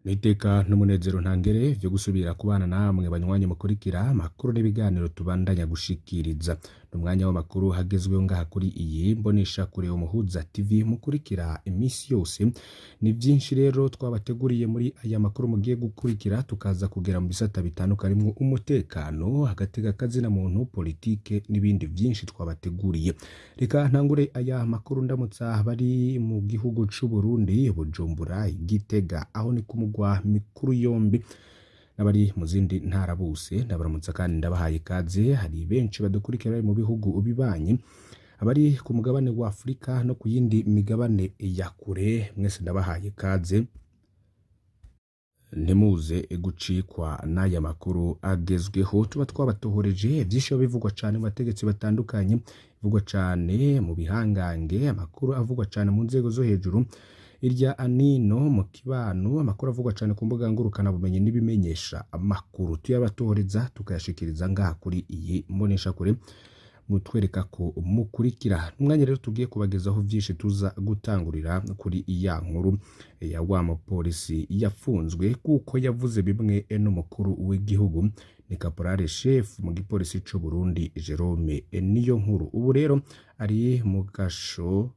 N'iteka n'umunezero ntangere vyo gusubira kubana namwe banywanyi mukurikira amakuru n'ibiganiro tubandanya gushikiriza. N'umwanya w'amakuru hagezweho ngaha kuri iyi mboneshakure Umuhuza TV mukurikira imisi yose. Ni vyinshi rero twabateguriye muri aya makuru mugiye gukurikira, tukaza kugera mu bisata bitandukanye harimwo umutekano, agateka kazina muntu, politike n'ibindi vyinshi twabateguriye. Reka ntangure aya makuru ndamutsa bari mu gihugu c'u Burundi, Bujumbura, Gitega, aho ni ku mugwa mikuru yombi, n'abari mu zindi ntara bose ndabaramutsa kandi ndabahaye ikaze. Hari benshi badukurikira bari mu bihugu bibanyi, abari ku mugabane wa Afurika no ku yindi migabane ya kure, mwese ndabahaye ikaze. Ntimuze gucikwa n'aya makuru agezweho tuba twabatohoreje. Vyinshi biba bivugwa cane mu bategetsi batandukanye, bivugwa cane mu bihangange, amakuru avugwa cane mu nzego zo hejuru irya anino mu kibano, amakuru avugwa cane ku mbuga ngurukanabumenyi n'ibimenyesha amakuru tuyabatohoreza tukayashikiriza ngaha kuri iyi mboneshakure, mutwereka ko mukurikira. Umwanya rero tugiye kubagezaho vyinshi, tuza gutangurira kuri ya nkuru ya wa mupolisi yafunzwe kuko yavuze bimwe n'umukuru w'igihugu. Ni caporal chef mu gipolisi c'u Burundi, Jerome Niyonkuru. Ubu rero ari mu gasho,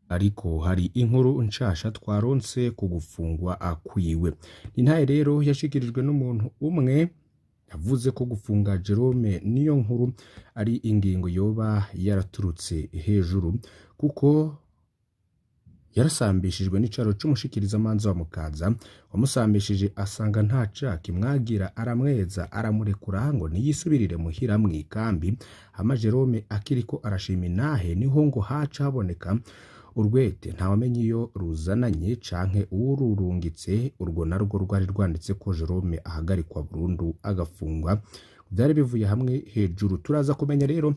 ariko hari inkuru nshasha twaronse ku gufungwa kwiwe. Intahe rero yashikirijwe n'umuntu umwe yavuze ko gufunga Jerome Niyonkuru ari ingingo yoba yaraturutse hejuru, kuko yarasambishijwe n'icaro c'umushikirizamanza wa Mukaza, wamusambishije asanga nta caha kimwagira, aramweza aramurekura ngo ntiyisubirire muhira mw'ikambi. Hama Jerome akiriko arashima intahe, niho ngo haca haboneka urwete ntawamenye iyo ruzananye canke uwururungitse. Urwo narwo rwari rwanditse ko Jerome ahagarikwa burundu agafungwa. Vyari bivuye hamwe hejuru. Turaza kumenya rero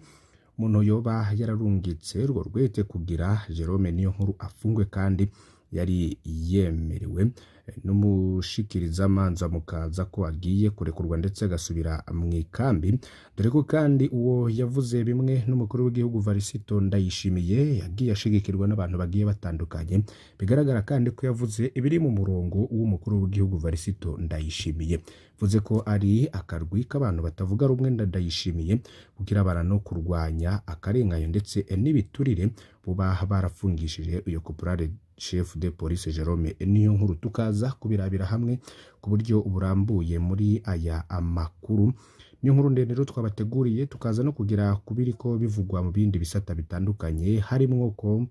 umuntu yoba yararungitse urwo rwete kugira Jerome Niyonkuru afungwe, kandi yari yemerewe n'umushikirizamanza Mukaza ko agiye kurekurwa ndetse agasubira mw'ikambi. Dore ko kandi uwo yavuze bimwe n'umukuru w'igihugu Varisito Ndayishimiye yagiye ashigikirwa n'abantu bagiye batandukanye. Bigaragara kandi ko yavuze ibiri mu murongo w'umukuru w'igihugu Varisito Ndayishimiye. Vuze ko ari akarwi k'abantu batavuga rumwe na Ndayishimiye kugira bara no kurwanya akarenganyo ndetse n'ibiturire buba barafungishije uyo caporal chef de police Jerome Niyonkuru. Tukaza kubirabira hamwe ku buryo burambuye muri aya amakuru. Niyo nkuru ndende rero twabateguriye, tukaza no kugira kubiriko bivugwa mu bindi bisata bitandukanye, harimwo ko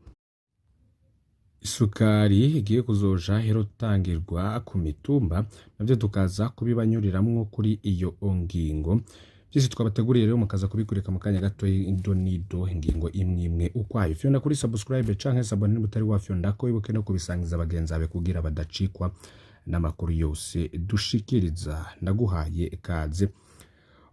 isukari igiye kuzoja irotangirwa ku mitumba, navyo tukaza kubibanyuriramwo kuri iyo ngingo. Vyose twabateguriye rero mukaza kubikurika mu kanya gato, ido nido, ingingo imwe imwe ukwayo. Fyonda kuri subscribe canke s'abonner niba utari wafyonda ko, ibuke no kubisangiza bagenzi bawe kugira badacikwa n'amakuru yose dushikiriza. Ndaguhaye ikaze.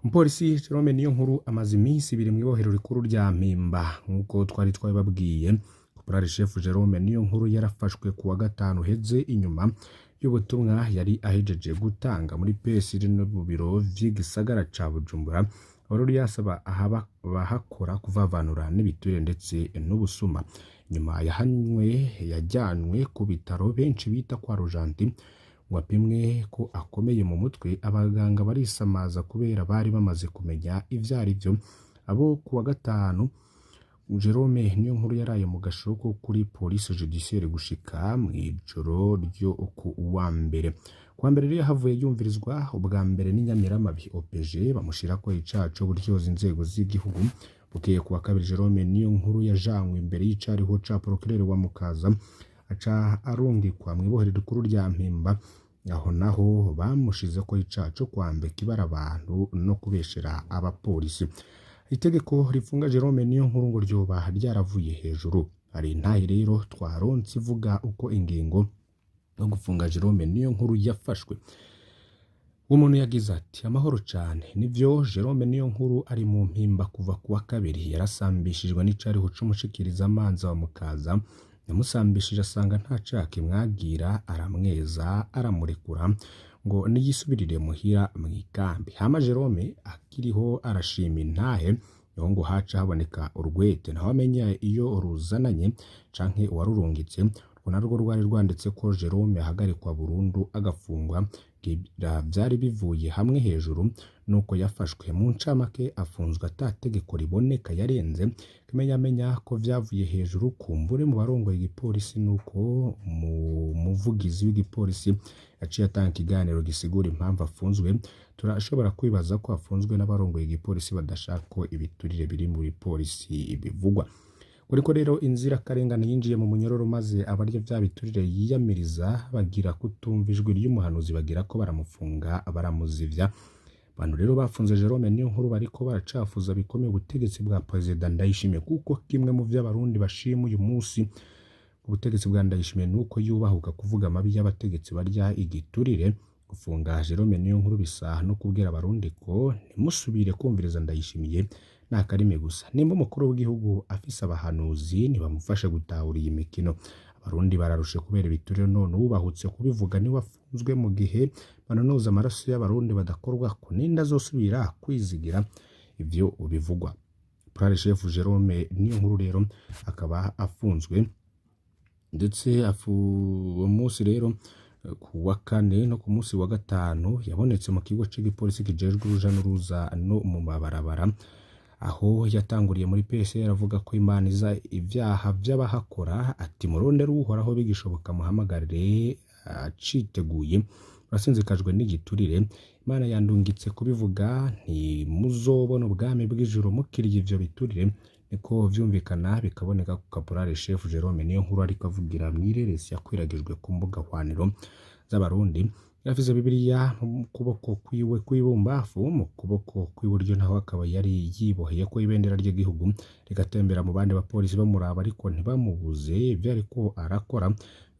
Umupolisi Jerome Niyonkuru amaze iminsi ibiri mw'ibohero rikuru rya Mpimba. Nk'uko twari twabibabwiye, Caporal Chef Jerome Niyonkuru yarafashwe kuwa gatanu heze inyuma y'ubutumwa yari ahejeje gutanga muri PSD no mu biro vy'igisagara ca Bujumbura, aho rero yasaba abahakora kuvavanura n'ibiturire ndetse n'ubusuma. Nyuma yahanywe yajyanwe ku bitaro benshi bita kwa Rojanti ngo apimwe ko akomeye mu mutwe. Abaganga barisamaza kubera bari bamaze kumenya ivyo ari vyo. Abo kuwa gatanu Jerome Niyonkuru yaraye mu gasho ko kuri police judiciaire gushika mw'ijoro ryo ku wa mbere. Kuwa mbere rero yahavuye yumvirizwa ubwa mbere n'inyamiramabi OPG, bamushirako icaha co gutyoza inzego z'igihugu. Bukeye kuwa kabiri Jerome Niyonkuru yajanywe imbere y'icariho ca procureur wa Mukaza, aca arungikwa mw'ibohero rikuru rya Mpimba. Aho naho bamushizeko icaha co kwambika ibara abantu no kubeshera abapolisi. Itegeko rifunga Jerome Niyonkuru ngo ryoba ryaravuye hejuru. Hari intahe rero twaronse ivuga uko ingingo yo gufunga Jerome Niyonkuru yafashwe. Umuntu yagize ati: amahoro cane, nivyo Jerome Niyonkuru ari mu Mpimba kuva kuwa kabiri. Yarasambishijwe n'icariho c'umushikirizamanza wa Mukaza, yamusambishije asanga nta caha kimwagira, aramweza aramurekura ngo niyisubirire muhira mw'ikambi. Hama Jerome akiriho arashima intahe, niho ngo haca haboneka urwete ntawamenya iyo ruzananye canke uwarurungitse. Urwo narwo rwari rwanditse ko Jerome ahagarikwa burundu agafungwa, ngira vyari bivuye hamwe hejuru nuko yafashwe. Mu ncamake afunzwe ata tegeko riboneka yarenze. Kimenyamenya ko vyavuye hejuru kumbure mu barongoye igipolisi, nuko umuvugizi w'igipolisi yaciye atanga ikiganiro gisigura impamvu afunzwe. Turashobora kwibaza ko afunzwe n'abarongoye igipolisi badashaka ko ibiturire biri muri polisi bivugwa. Kuriko rero inzirakarengane yinjiye mu munyororo, maze abarya vya biturire yiyamiriza bagira kutumva ijwi ry'umuhanuzi, bagira ko baramufunga baramuzivya. Abantu rero bafunze Jerome Niyonkuru bariko baracafuza bikomeye ubutegetsi bwa Perezida Ndayishimiye, kuko kimwe mu vyo abarundi bashima uyu munsi ubutegetsi bwa Ndayishimiye nuko yubahuka kuvuga amabi y'abategetsi barya igiturire. Gufunga Jerome Niyonkuru bisa no kubwira abarundi ko ntimusubire kumviriza Ndayishimiye, ni akarimi gusa. Nimba umukuru w'igihugu afise abahanuzi ntibamufashe gutahura iyi mikino. Abarundi bararushe kubera ibiturire, none uwubahutse kubivuga niwe afunzwe, mu gihe banonoza amaraso y'abarundi badakorwa ko ninde azosubira kwizigira ivyo bivugwa? Prare Chef Jerome Niyonkuru rero akaba afunzwe, ndetse uwo munsi rero ku wa kane no ku munsi wa gatanu yabonetse mu kigo c'igipolisi kijejwe uruja n'uruza no mu mabarabara, aho yatanguriye muri PCR avuga ko Imana iza ivyaha vy'abahakora, ati murondere Uhoraho bigishoboka, muhamagarire aciteguye, murasinzikajwe n'igiturire. Imana yandungitse kubivuga, ntimuzobona ubwami bw'ijuru mukiriye ivyo biturire. Niko vyumvikana bikaboneka ku Kaporale Chef Jerome Niyonkuru ariko avugira mw'ireresi yakwiragijwe ku mbuga hwaniro z'abarundi. Yarafise Bibiliya mu kuboko kwiwe kw'ibumbafu, mu kuboko kw'iburyo naho akaba yari yiboheye ko ibendera ry'igihugu rigatembera mu bandi bapolisi bamuraba, ariko ntibamubuze ivyo ariko arakora.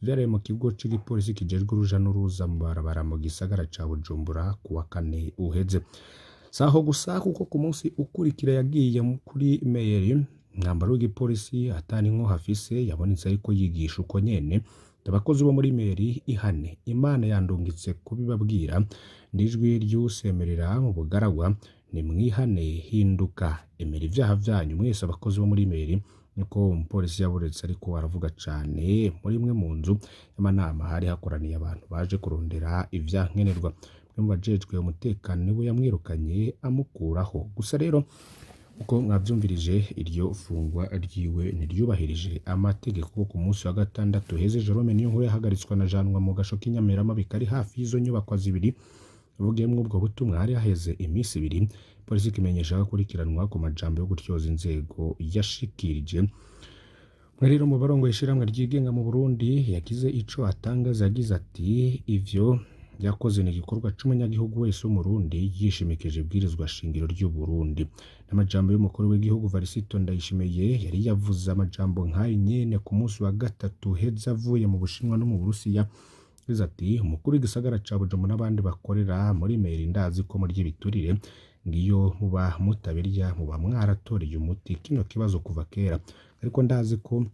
Vyaraye mu kigo c'igipolisi kijejwe uruja n'uruza mu barabara mu gisagara ca Bujumbura ku wa kane uheze. Saho gusa, kuko ku munsi ukurikira yagiye kuri meyeri mwambaro w'igipolisi atani nko hafise, yabonetse ariko yigisha uko nyene. Abakozi bo muri meri ihane, Imana yandungitse kubibabwira, ndijwi ry'usemerera mu bugaragwa, nimwihane, hinduka, emera ivyaha vyanyu mwese abakozi bo muri meri. Niko umupolisi yaburetse ariko aravuga cane muri imwe mu nzu y'amanama hari hakoraniye abantu baje kurondera ivyankenerwa. Umwe mu bajejwe umutekano niwe yamwirukanye amukuraho. Gusa rero uko mwavyumvirije, iryo fungwa ryiwe ntiryubahirije amategeko. Ku munsi wa gatandatu heze Jerome Niyonkuru yahagaritswe anajanwa mu gasho k'inyamiramabi kari hafi y'izo nyubakwa zibiri avugiyemwo ubwo butumwa. Hari haheze iminsi 2 polisi ikimenyesha ko akurikiranwa ku majambo yo gutyoza inzego yashikirije. Mwe rero mu barongoye ishirahamwe ryigenga mu Burundi yagize ico atangaza, yagize ati ivyo yakoze ni igikorwa c'umunyagihugu wese w'Umurundi yishimikije ibwirizwa shingiro ry'u Burundi. N'amajambo y'umukuru w'igihugu Varisito Ndayishimiye yari yavuze amajambo nk'ayo nyene ku munsi wa gatatu heza avuye mu Bushinwa no mu Burusiya. Yagize ati umukuru w'igisagara ca Bujumbura n'abandi bakorera muri meri ndazi ko murya ibiturire, ngiyo muba mutabirya muba mwaratoreye umuti kino kibazo kuva kera, ariko ndazi ko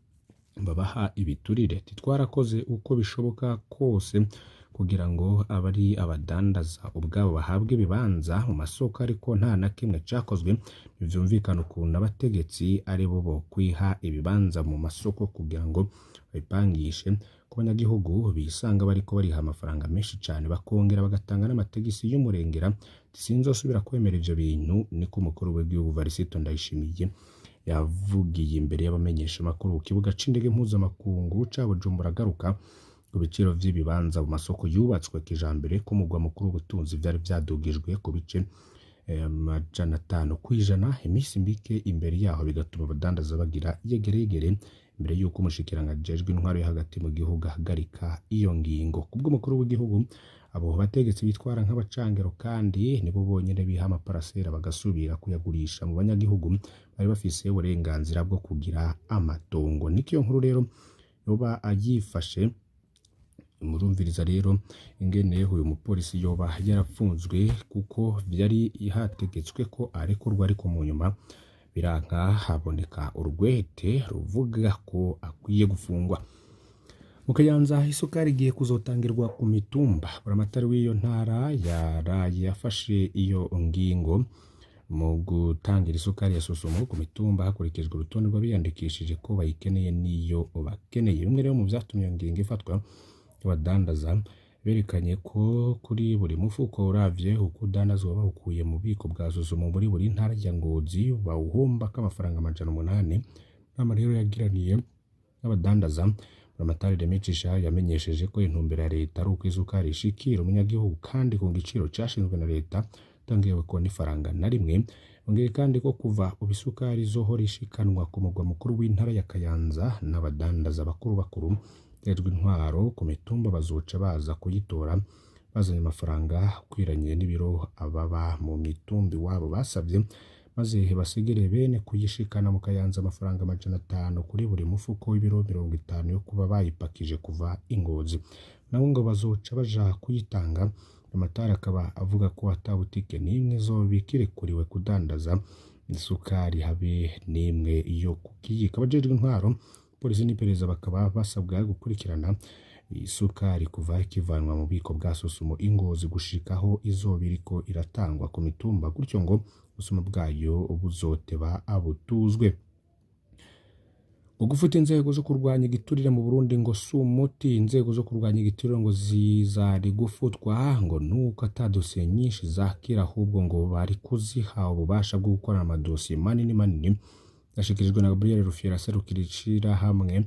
babaha ibiturire. Titwarakoze uko bishoboka kose kugira ngo abari abadandaza ubwabo bahabwe ibibanza mu masoko, ariko nta na kimwe cakozwe. Ntivyumvikana ukuntu abategetsi ari bo bokwiha ibibanza mu masoko kugira ngo babipangishe ku banyagihugu bisanga bariko bariha amafaranga menshi cane, bakongera bagatanga n'amategisi y'umurengera. Sinzosubira kwemera ivyo bintu, niko umukuru w'igihugu Varisito Ndayishimiye yavugiye imbere y'abamenyeshamakuru ku kibuga c'indege mpuzamakungu ca Bujumbura, agaruka ku biciro vy'ibibanza mu masoko yubatswe kijambere ku mugwa mukuru w'ubutunzi vyari vyadugijwe ku bice 500% iminsi mike imbere yaho, bigatuma abadandaza bagira yegeregere imbere y'uko umushikiranganji ajejwe intwaro yo hagati mu gihugu ahagarika iyo ngingo. Kubw'umukuru w'igihugu, abo bategetsi bitwara nk'abacangero kandi nibo bonyene biha amaparasera bagasubira kuyagurisha mu banyagihugu bari bafise uburenganzira bwo kugira amatongo. Niko iyo nkuru rero yoba ayifashe. Murumviriza rero ingene uyu mupolisi yoba yarapfunzwe, kuko vyari hategetswe ko arekurwa, ariko mu nyuma biranka, haboneka urwete ruvuga ko akwiye gufungwa. Mu Kayanza isukari igiye kuzotangirwa ku mitumba. Buramatari w'iyo ntara yaraye afashe iyo ngingo. Mu gutangira isukari ya Sosumo ku mitumba hakurikijwe urutonde rw'abiyandikishije ko bayikeneye n'iyo bakeneye. Bimwe rero mu vyatumye iyo ngingo ifatwa, abadandaza berekanye ko kuri buri mufuko uravye uko udandazwa bawukuye mu bubiko bwa Sosumo muri buri ntara ya Ngozi bawuhombako amafaranga 800. Inama rero yagiraniye n'abadandaza, Buramatari Remicisha yamenyesheje ko intumbero ya leta ari uko isukari ishikira umunyagihugu kandi ku giciro cashinzwe na leta atongeweko n'ifaranga na rimwe. Yongeye kandi ko kuva ubu isukari izohora ishikanwa ku mugwa mukuru w'intara ya Kayanza n'abadandaza bakuru bakuru bajejwe intwaro ku mitumba bazoca baza kuyitora bazanye amafaranga akwiranye n'ibiro ababa mu mitumba iwabo basavye, maze basigire bene kuyishikana mu Kayanza amafaranga 500 kuri buri mufuko w'ibiro 50 yo kuba bayipakije kuva i Ngozi. Nabo ngo bazoca baja kuyitanga. Amatara akaba avuga ko ata butike n'imwe izoba ikirekuriwe kudandaza isukari habe n'imwe yo ku kiyiko. Abajejwe intwaro, polisi n'iperereza bakaba basabwa gukurikirana isukari kuva ikivanwa mu bubiko bwa Sosumo i Ngozi gushika aho izoba iriko iratangwa ku mitumba, gutyo ngo ubusuma bwayo buzoteba butuzwe. Ugufuta inzego zo kurwanya igiturire mu Burundi ngo si umuti. Inzego zo kurwanya igiturire ngo zizari gufutwa ngo nuko ata dosiye nyinshi zakira, ahubwo ngo bari kuziha ububasha bwo gukora amadosiye manini manini. Yashikirijwe na Gabriel Rufyiri aserukira ishirahamwe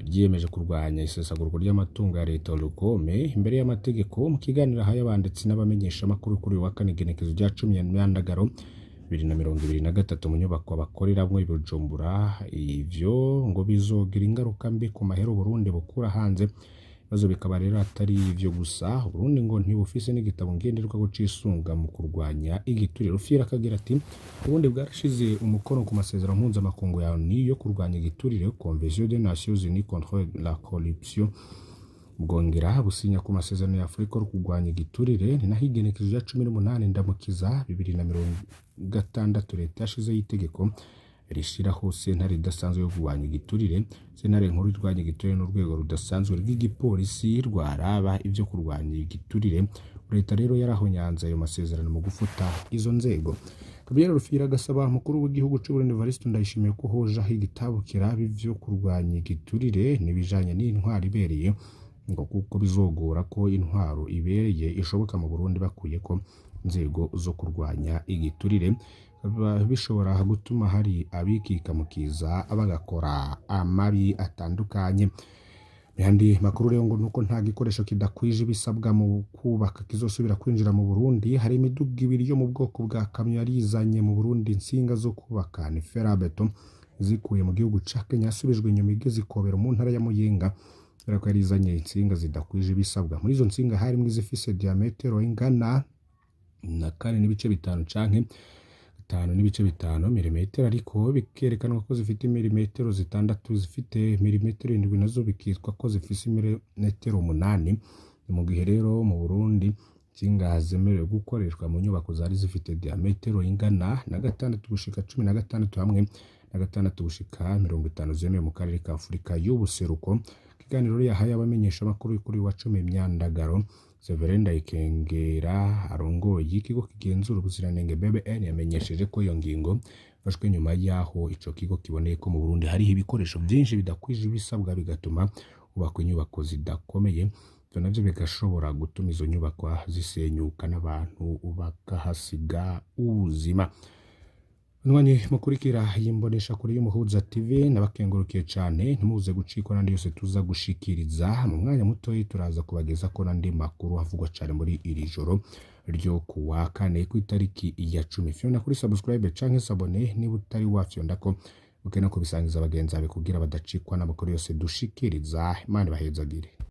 ryiyemeje kurwanya isesagurwa ry'amatungo ya leta Olukome imbere y'amategeko mu kiganiro ahaye abanditsi n'abamenyeshamakuru kuri uyu wa kane igenekerezo rya 10 Myandagaro 2023 mu nyubako bakoreramwo i Bujumbura. Ivyo ngo bizogira ingaruka mbi ku mahera Uburundi bukura hanze. Ibibazo bikaba rero atari ivyo gusa, Uburundi ngo ntibufise n'igitabo ngenderwako cisunga mu kurwanya igiturire. Rufyiri akagira ati Uburundi bwarashize umukono ku masezerano mpuzamakungu ya ONU yo kurwanya igiturire, Convention des Nations Unies contre la corruption, bwongera businya ku masezerano ya Afurika yo kurwanya igiturire. Ni naho igenekerezo rya 18 Ndamukiza 2060 leta yashizeho itegeko rishiraho sentare idasanzwe yo kurwanya igiturire. Sentare nkuru irwanya igiturire n'urwego rudasanzwe rw'igipolisi rwaraba ivyo kurwanya igiturire. Leta rero yarahonyanze ayo masezerano mu gufuta izo nzego. Gabriel Rufyiri agasaba umukuru w'igihugu c'Uburundi Evariste Ndayishimiye ko hojaho igitabo kiraba ivyo kurwanya igiturire n'ibijanye n'intwaro ibereye, ngo kuko bizogora ko intwaro ibereye ishoboka mu Burundi bakuyeko inzego zo kurwanya igiturire, bishobora gutuma hari abikika mu kiza bagakora amabi atandukanye. Yandi makuru rero ngo nuko nta gikoresho kidakwije ibisabwa mu kubaka kizosubira kwinjira mu Burundi. Hari imiduga ibiri yo mu bwoko bwa kamyo yarizanye mu Burundi insinga zo kubaka, ni ferabeto, zikuye mu gihugu ca Kenya, yasubijwe inyuma igeze ikobero mu ntara ya Muyinga kubera ko yarizanye insinga zidakwije ibisabwa. Muri izo nsinga harimwo izifise diametero ingana na 4.5 canke 5.5 milimetero, ariko bikerekanwa ko zifite milimetero 6, zifite milimetero 7 nazo bikitwa ko zifise milimetero 8. Ni mu gihe rero mu Burundi intsinga zemerewe gukoreshwa mu nyubako zari zifite diametero ingana na 6 gushika 16 hamwe na 6 gushika 50 zemewe mu karere ka Afurika y'ubuseruko. Ikiganiro yahaye abamenyeshamakuru kuri wa 10 Myandagaro, Severin Ndayikengera arongoye ikigo kigenzura ubuziranenge BBN yamenyesheje ko iyo ngingo ifashwe nyuma y'aho ico kigo kiboneye ko mu Burundi hariho ibikoresho vyinshi bidakwije ibisabwa, bigatuma hubakwa inyubako zidakomeye, ivyo navyo bigashobora gutuma izo nyubakwa zisenyuka n'abantu bakahasiga ubuzima. Nywanyi mukurikira iyi mboneshakure y'Umuhuza TV, nabakengurukiye cane, ntimuze gucikwa n'andi yose tuza gushikiriza mu mwanya mutoyi. Turaza kubageza ko n'andi makuru avugwa cane muri iri joro ryo kuwa kane ku itariki ya 10. Fyonda kuri subscribe canke s'abonner niba utari wafyondako, uke no kubisangiza bagenzi bawe kugira badacikwa n'amakuru yose dushikiriza. Imana ibahezagire.